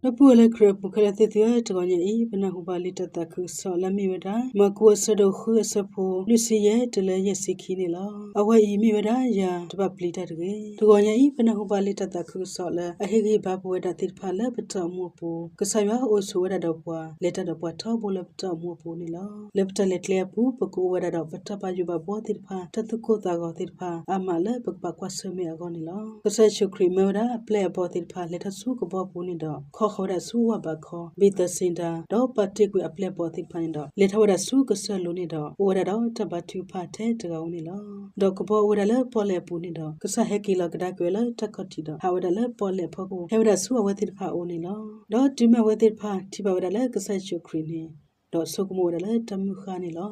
ဒီပုၢ်ဝဲၢ်လၢခရံာ်အပူၤခဲလၢာ်သ့ၣ်သုဧၢ, တဂီၤညါအံၤ ပနၢ်ဟူဘၣ်လံာ်တၢ်သးခုကစီၣ်လၢအမ့ၢ်ဝဲဒၣ် မၢ်ကူးအဆၢဒိၣ်ဃုအဆၢဖိ လွံၢ်ဆံယဲၢ်တုၤလၢယဲၢ်ဆံခံန့ၣ်လီၤ. အဝဲအံၤမ့ၢ်ဝဲဒၣ်ယၤတဘၣ်ပျံၤတၢ်တဂ့ၤ. တဂီၤညါအံၤ ပနၢ်ဟူဘၣ်လံာ်တၢ်သးခုကစီၣ်လၢအဟ့ၣ်ဂံၢ်ဘါပဝဲဒၣ်သ့ၣ်တဖၣ်လၢပတၢ်အိၣ်မူအပူၤ, ကစၢ်ယွၤအိၣ်ဆိးဝဲဒၣ်ဒီးပှၤ လဲၤတၢ်ဒီးပှၤထီဘိလၢပတၢ်အိၣ်မူအပူၤန့ၣ်လီၤ. လၢပတၢ်လဲၤကျဲအပူၤ ပကအိၣ်ဝဲဒၣ်ဒီးပတၢ်ဘၣ်ယိၣ်ဘၣ်ဘှီသ့ၣ်တဖၣ် တၢ်သူၣ်ကိၢ်သးဂီၤသ့ၣ်တဖၣ် အါမးလၢပကဘၣ်ကွၢ်ဆၢၣ်မဲာ်အဂီၢ်န့ၣ်လီၤ. ကစၢ်ယ့ၣ်ၡူးခရံာ်မၢဝဲဒၣ်အပျဲၢ်အဘီၣ်သ့ၣ်တဖၣ် လဲၤထီၣ်ဆူကဘီပူၤန့ၣ်ဒီး ခီဃီၤဝဲဒၣ်ဆူဝၢ်ဘးခီ ဘ့းသစ့ဒါ ဒီးပာ်တ့ၢ်ကွံာ်အပျဲၢ်အဘီၣ်သ့ၣ်တဖၣ်န့ၣ်ဒီး လဲၤထီၣ်ဝဲဒၣ်ဆူကစၢၢ်လိၤန့ၣ်ဒီး အိၣ်ဝဲဒၣ်ဒီးတၢ်ဘါထုကဖၣ်ထဲတဂၤဧိၤန့ၣ်လီၤ. ဒီးကဘီအိၣ်ဝဲဒၣ်လၢပီၣ်လဲၣ်အပူၤန့ၣ်ဒီး ကစၢ်ဟဲက့ၤလီၤကဒါက့ၤဝဲလၢတၢ်ခီၣ်ထံးဒီး ဟးဝဲဒၣ်လၢပီၣ်လဲၣ်အဖီခိၣ် ဟဲဝဲဒၣ်ဆူအဝဲသ့ၣ်တဖၣ်အအိၣ်န့ၣ်လီၤ. ဒီးတုၤမ့ၢ်အဝဲသ့ၣ်တဖၣ်ထံၣ်ဘၣ်ဝဲဒၣ်လၢကစၢ်ယ့ၣ်ၡူးခရံာ်န့ၣ် ဒီးဆိကမိၣ်ဝဲဒၣ်လၢတၢ်မုၢ်ဃါန့ၣ်လီၤ.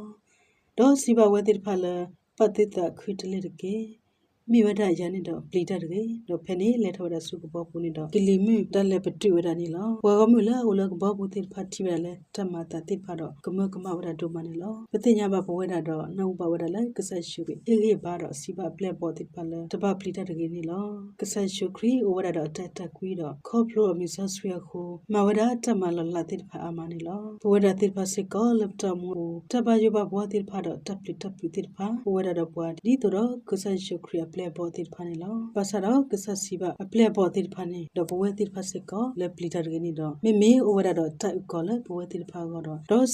ဒီးစံးဘၣ်အဝဲသ့ၣ်တဖၣ်လၢ ပာ်သုသးခုတလ့ၢ်တက့ၢ်. မ့ၢ်ဝဲဒၣ်ယၤန့ၣ်ဒီးပျံၤတၢ်တဂ့ၤ. ဒီးဖဲန့ၣ်လဲၤထီၣ်ဝဲဒၣ်ဆူကဘီပူၤန့ၣ်ဒီး ကလံၤမုၢ်ဒၣ်လဲာ်ပတုာ်ဝဲဒၣ်န့ၣ်လီၤ. ပှၤဂီၢ်မုၢ်လၢအအိၣ်လၢကဘီပူၤသ့ၣ်တဖၣ်ထံၣ်ဝဲဒၣ်လၢတၢ်မၤအသးသ့ၣ်တဖၣ်ဒီး ကမၢကမၣ်ဝဲဒၣ်ဒိၣ်မးန့ၣ်လီၤ. ပသ့ၣ်ညါဘၣ်ပဝဲဒၣ်ဒီး နၢ်ဟူဘၣ်ဝဲဒၣ်လၢကစၢ်ယ့ၣ်ၡူးခရံာ် ဟ့ၣ်ဂံၢ်ဘါဒီးစံးဘၣ်အပျဲၢ်အဘီၣ်သ့ၣ်တဖၣ်လၢ တဘၣ်ပျံၤတၢ်တဂ့ၤန့ၣ်လီၤ. ကစၢ်ယ့ၣ်ၡူးခရံာ်အိၣ်ဝဲဒၣ်ဒီးအတၢ်အဲၣ်တၢ်ကွံဒီး ခီဖျိအမံၤစီဆှံအဃိ မၤဝဲဒၣ်တၢ်မၤလီၤလးသ့ၣ်တဖၣ်အါမးန့ၣ်လီၤ. ပဝဲဒၣ်သ့ၣ်တဖၣ်စ့ၢ်ကီးလၢပတၢ်အိၣ်မူအပူၤ တၢ်ဘၣ်ယိၣ်ဘၣ်ဘှီသ့ၣ်တဖၣ်ဒီးတၢ်ပျံၤတၢ်ဖုးသ့ၣ်တဖၣ် အိၣ်ဝဲဒၣ်ဒီးပှၤ ဒ်သိးဒီးကစၢ်ယ့ၣ်ၡူးခရံာ်အပျဲၢ်အဘီၣ်သ့ၣ်တဖၣ်န့ၣ်လီၤ. ဘၣ်ဆၣ်ဒီးကစၢ်စံးဘၣ်အပျဲၢ်အဘီၣ်သ့ၣ်တဖၣ်န့ၣ် ဒီးပဝဲသ့ၣ်တဖၣ်စ့ၢ်ကီးလၢပျံၤတၢ်တဂ့ၤန့ၣ်ဒီး မ့မ့ၢ်အိၣ်ဝဲဒၣ်ဒီးတၢ်အုၣ်ကီၤလၢပဝဲသ့ၣ်တဖၣ်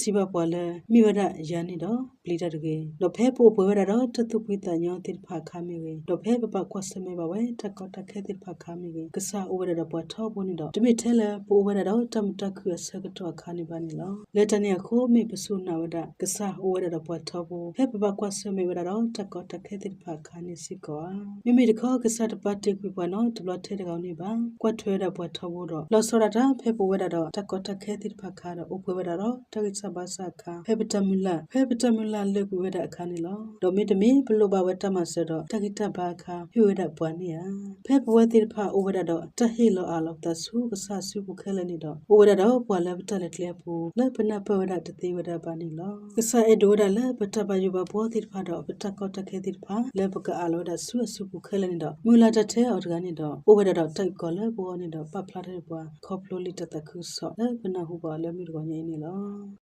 အဂီၢ်ဒီး ဒီးစံးဘၣ်ပှၤလၢ မ့ၢ်ဝဲဒၣ်ယၤန့ၣ်ဒီးပျံၤတၢ်တဂ့ၤ. ဒီးဖဲပအိၣ်ပှဲၤဝဲဒၣ်ဒီးတၢ်သူၣ်ဖှံသးညီသ့ၣ်တဖၣ်အခါမ့ၢ်ဂ့ၤ, ဒီးဖဲပဘၣ်ကွၢ်ဆၢၣ်မဲာ်ဘၣ်ဝဲတၢ်ကီတၢ်ခဲသ့ၣ်တဖၣ်အခါမ့ၢ်ဂ့ၤ, ကစၢ်အိၣ်ဝဲဒၣ်ဒီးပှၤထီဘိန့ၣ်ဒီး တမ့ၢ်ထဲလၢပအိၣ်ဝဲဒၣ်ဒီးတၢ်မုာ်တၢ်ခုၣ်အဆၢကတီၢ်အခါန့ၣ်ဘၣ်န့ၣ်လီၤ. လၢတၢ်န့ၣ်အဃိ မ့ၢ်ပစူၢ်နာ်ဝဲဒၣ် ကစၢ်အိၣ်ဝဲဒၣ်ဒီးပှၤထီဘိ ဖဲပဘၣ်ကွၢ်ဆၢၣ်မဲာ်ဝဲဒၣ်ဒီးတၢ်ကီတၢ်ခဲသ့ၣ်တဖၣ်အခါန့ၣ်စ့ၢ်ကီးဧါ. မ့မ့ၢ်တခီ ကစၢ်တပာ်တ့ၢ်ကွံာ်ပှၤနီတဘျီထဲတဂၤဧိၤန့ၣ်ဘၣ်. ကွၢ်ထွဲဝဲဒၣ်ပှၤထီဘိဒီး လီၤဆီဒၣ်တၢ် ဖဲပအိၣ်ဝဲဒၣ်ဒီးတၢ်ကီတၢ်ခဲသ့ၣ်တဖၣ်အခါဒီး အိၣ်ပှဲၤဝဲဒၣ်ဒီးတၢ်ဂံၢ်စၢ်ဘါစၢ်အခါ ဖဲပတၢ်မုၢ်လၢ် ဖဲပတၢ်မုၢ်လၢ်လၢာ်ကွံာ်ဝဲဒၣ်အခါန့ၣ်လီၤ. ဒီးမ့တမ့ၢ် ပလိၣ်ဘၣ်ဝဲတၢ်မၤစၢၤဒီး တၢ်ဂံၢ်တၢ်ဘါအခါ ဟ့ၣ်ဝဲဒၣ်ပှၤန့ၣ်ဧါ. ဖဲပဝဲသ့ၣ်တဖၣ်အိၣ်ဝဲဒၣ်ဒီးတၢ်ဟ့ၣ်လီၤအၢ်လီၤပသးဆူကစၢ်အစုပူၤခဲလၢာ်န့ၣ်ဒီး အိၣ်ဝဲဒၣ်ဒီးပှၤလၢပတၢ်လဲၤကျဲအပူၤ လၢပနၢ်ပၢၢ်ဝဲဒၣ်တသ့ဝဲဒၣ်ဘၣ်န့ၣ်လီၤ. ကစၢ်အဲၣ်ဒိးဝဲဒၣ်လၢပတၢ်ဘၣ်ယိၣ်ဘၣ်ဘှီသ့ၣ်တဖၣ်ဒီး ပတၢ်ကီတၢ်ခဲသ့ၣ်တဖၣ် လၢပကအၢၣ်လီၤဝဲဒၣ်ဆူအစုပူၤခဲလၢာ်န့ၣ်ဒီး မုၢ်လၢ်တၢ်ထဲအီၤတဂၤန့ၣ်ဒီး အိၣ်ဝဲဒၣ်ဒီးတၢ်အုၣ်ကီၤလၢပဂီၢ်န့ၣ်ဒီး ပာ်ဖျါထီၣ်ပှၤ ခီဖျိလံာ်တၢ်သးခုကစီၣ်လၢပနၢ်ဟူဘၣ်အီၤလၢမုၢ်တဂီၤညါအံၤန့ၣ်လီၤ.